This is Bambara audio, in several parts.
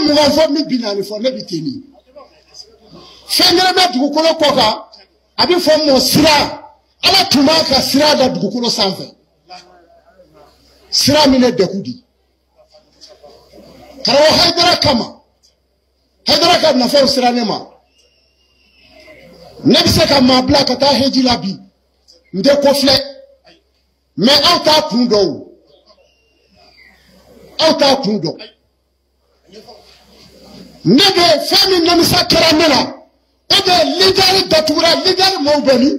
20 fɔ n bɛ 40 fɔ ne bɛ ten de. Fɛn kelen bɛ dugukolo kɔ kan a bɛ fɔ mɔ sira ala tun b'a ka sira da dugukolo sanfɛ sira min ye degun di. Karamɔgɔ Hayidara kama Hayidara ka nafaw sera ne ma ne bɛ se ka maa bila ka taa heji la bi n tɛ ko filɛ mɛ aw t'a kun dɔn o aw t'a kun dɔn ne bɛ fɛn min namisa kɛra ne la o de ye lidɛri datugura lidɛri mɔgɔw bɛ min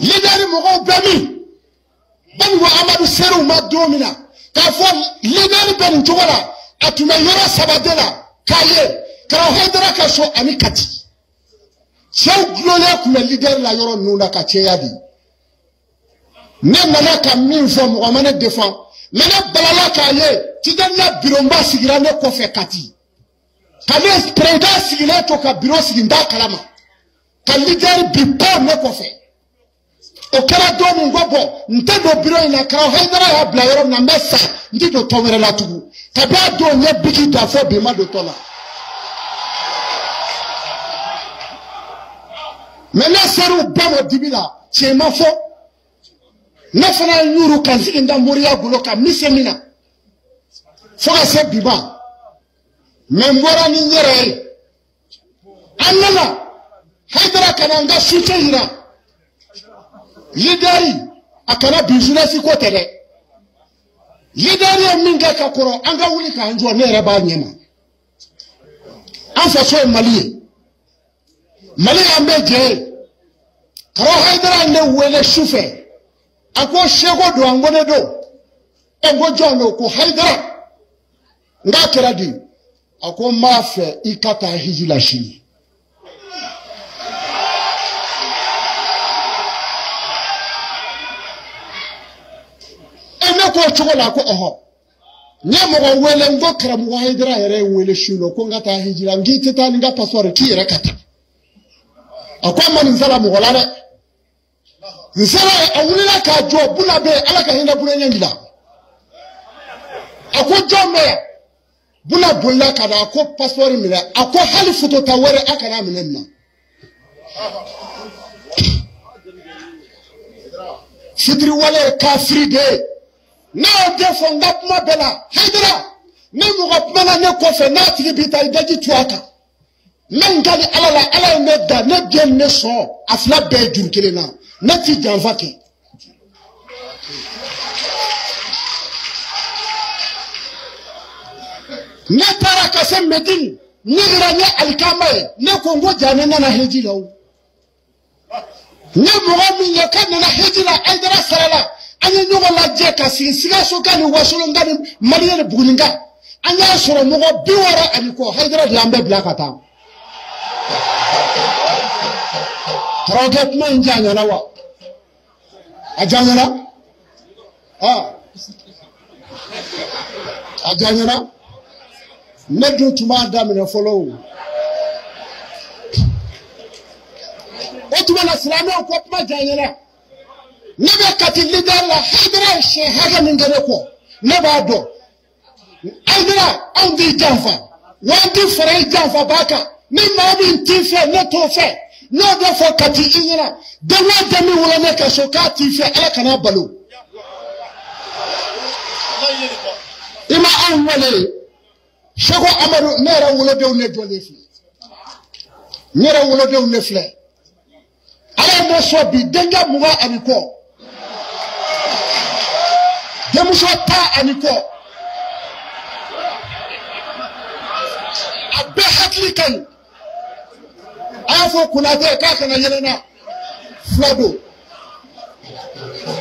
lidɛri mɔgɔw bɛ min Banikɔ Amadu ser'u ma don min na k'a fɔ lidɛri bɛ nin cogo la a tun bɛ yɔrɔ 3 de la k'a ye Karamɔgɔ Hayidara ka so ani Kati cɛw gulonlen tun bɛ lidɛri la yɔrɔ ninnu na ka caya de ne nana ka min fɔ mɔgɔ ma ne defan mɛ ne balala k'a ye Tijaniya bironba sigira ne kɔfɛ Kati ka ne président sigilen to ka biro sigi n t'a kalama ka lidɛri bi bɔ ne kɔfɛ o kɛra don min ko bɔn n tɛ don biro in na Karamɔgɔ Hayidara y'a bila yɔrɔ min na n bɛ sa n tɛ don tɔn wɛrɛ la tugun kabi a don n ye biki ta fo bi n ma don tɔn la mɛ ne ser'u bɛɛ ma dibi la tiɲɛ ma fɔ ne fana ye n yuru ka n sigi n ka moriya bolo ka min se min na fo ka se bi ma mɛ n bɔra ni n yɛrɛ ye an nana Hayidara ka na n ka soutien yira lidɛri a kana bin jeunesse ko tɛ dɛ lidɛri ye min kɛ ka kɔrɔ an ka wuli k'an jɔ ne yɛrɛ b'a ɲɛma an faso ye Mali ye Mali y'an bɛɛ jɛ ye Karamɔgɔ Hayidara ye ne wele su fɛ a ko seko don an ko ne don ɛ n ko jɔn don ko Hayidara n k'a kɛra di a ko n b'a fɛ i ka taa hiji la sini. Ne ko o cogo la ko ɔhɔ n ye mɔgɔ wele n ko karamɔgɔ Hayidara yɛrɛ ye wele su la ko n ka taa hiji la n k'i tɛ taa ni n ka passeport k'i yɛrɛ ka taa a ko a ma nin sara mɔgɔ la dɛ n sera a wulila k'a jɔ buna bɛ yen ala ka hinɛ buna ɲɛji la a ko jɔn bɛ yan buna bolila ka na a ko passeport minɛ a ko hali foto ta wɛrɛ a kana minɛ nin na fitiriwale ye kafiri de ye ne y'o de fɔ n ka kuma bɛɛ la Hayidara ni mɔgɔ kumana ne kɔfɛ n'a tigi b'i ta i daji tu a kan n bɛ n kali ala la ala ye ne da ne biɲɛ ni ne sɔn a fila bɛɛ ye juru kelen na ne ti janfa kɛ ne taara ka se Medine ne yɛrɛ n ye alikama ye ne ko n ko ja ne nana heji la o ne mɔgɔ min ye k'a nana heji la Hayidara sara la an ye ɲɔgɔn lajɛ ka sigi Sikaso kan ni Wasolon kan ni Maliyɛn ni Buguni kan an y'a sɔrɔ mɔgɔ 60 ani kɔ Hayidara de y'an bɛɛ bila ka taa karamɔgɔkɛ kuma in janyana wa a janyana a janyana ne dun tun b'a daminɛ fɔlɔ o o tuma na silamɛw ko kuma janyana ne bɛ Kati lidɛri la Hayidara ye siɲɛ hakɛ min kɛ ne kɔ ne b'a dɔn Hayidara anw t'i janfa wa an t'i fara i janfa b'a kan ni maa min t'i fɛ ne t'o fɛ n'o bɛ fɔ Kati i ɲɛna den o den min wolo ne ka so k'a t'i fɛ ala kana balo i ma anw wele Seko Amadu ne yɛrɛ wolodenw ne jɔlen filɛ ne yɛrɛ wolodenw ne filɛ ala ye ne sɔn bi denkɛ 20 ani kɔ denmuso 10 ani kɔ a bɛɛ hakili ka ɲi a y'a fɔ Konatɛ k'a kana yɛlɛ n na fila don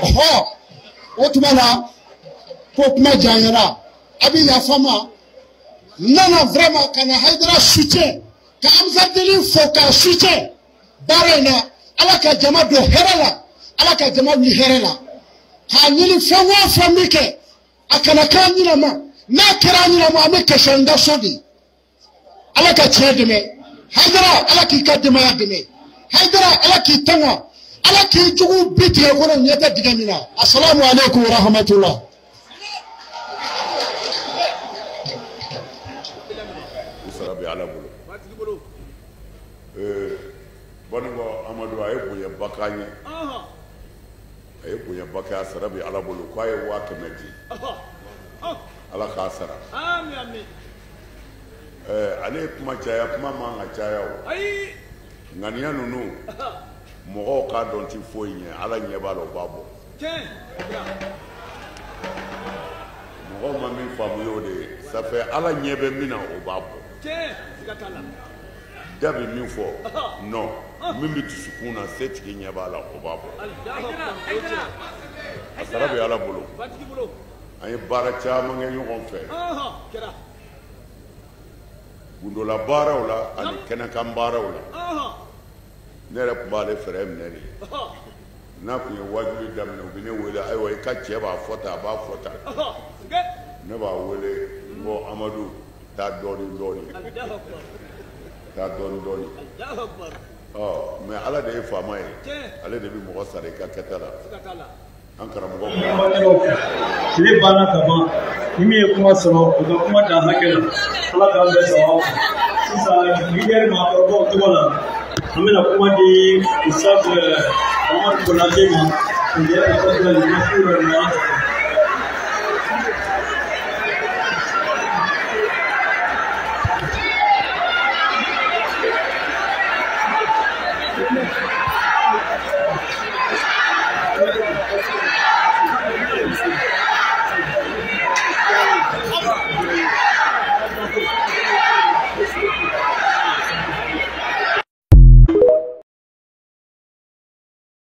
ɔhɔ o tuma na ko kuma janyana a bɛ yafa n ma n nana vraiment ka na Hayidara soutien ka Amzadeli fo k'a soutien baara in na ala ka jama don hɛrɛ la ala ka jama wuli hɛrɛ la k'a ɲini fɛn o fɛn bɛ kɛ a kana k'an ɲinɛ ma n'a kɛra an ɲinɛ ma an bɛ kasi an ka so de ala ka tiɲɛ dɛmɛ Hayidara ala k'i ka denbaya dɛmɛ Hayidara ala k'i tanga ala k'i jugu bi tigɛ kɔnɔ ɲɛ tɛ dingɛ min na asalamu aleykum wa rahmatulah. U sara bɛ Ala bolo. Banikɔ Amadu a ye bonyaba k'an ye. A ye bonyaba kɛ, a sara bɛ Ala bolo k'a ye 100,000 di. Ala k'a sara. Ale ye kuma caya, kuma man ka caya o. Ŋaniya ninnu mɔgɔw k'a dɔn ti foyi ɲɛ, Ala ɲɛ b'a la, o b'a bɔ. Mɔgɔw ma min faamu y'o de ye. Ça fait Ala ɲɛ bɛ min na, o b'a bɔ. Da bɛ min fɔ, non, min bɛ dusukun na, setigi ɲɛ b'a la, o b'a bɔ. A sara bɛ Ala bolo. An ye baara caman kɛ ɲɔgɔn fɛ. Gundola baaraw la ani kɛnɛkan baaraw la. Ne yɛrɛ tun b'ale fɛɛrɛ minɛ de. N'a tun ye wajuli daminɛ, u bɛ ne wele, ayiwa i ka cɛ b'a fɔ tan, a b'a fɔ tan. Ne b'a wele, n ko Amadu, taa dɔɔni dɔɔni. Taa dɔɔni dɔɔni. Ɔ mais Ala de ye faama ye. Ale de bɛ mɔgɔ sara i ka kɛta la. An karamɔgɔ. Tile banna ka ban, ni min ye kuma sɔrɔ, u ka kuma dan hakɛ la. Ala k'an bɛɛ sɔrɔ. Sisan leader maakɔrɔbaw tɔgɔ la, an bɛna kuma di Ustaz Mamadu Konate ma.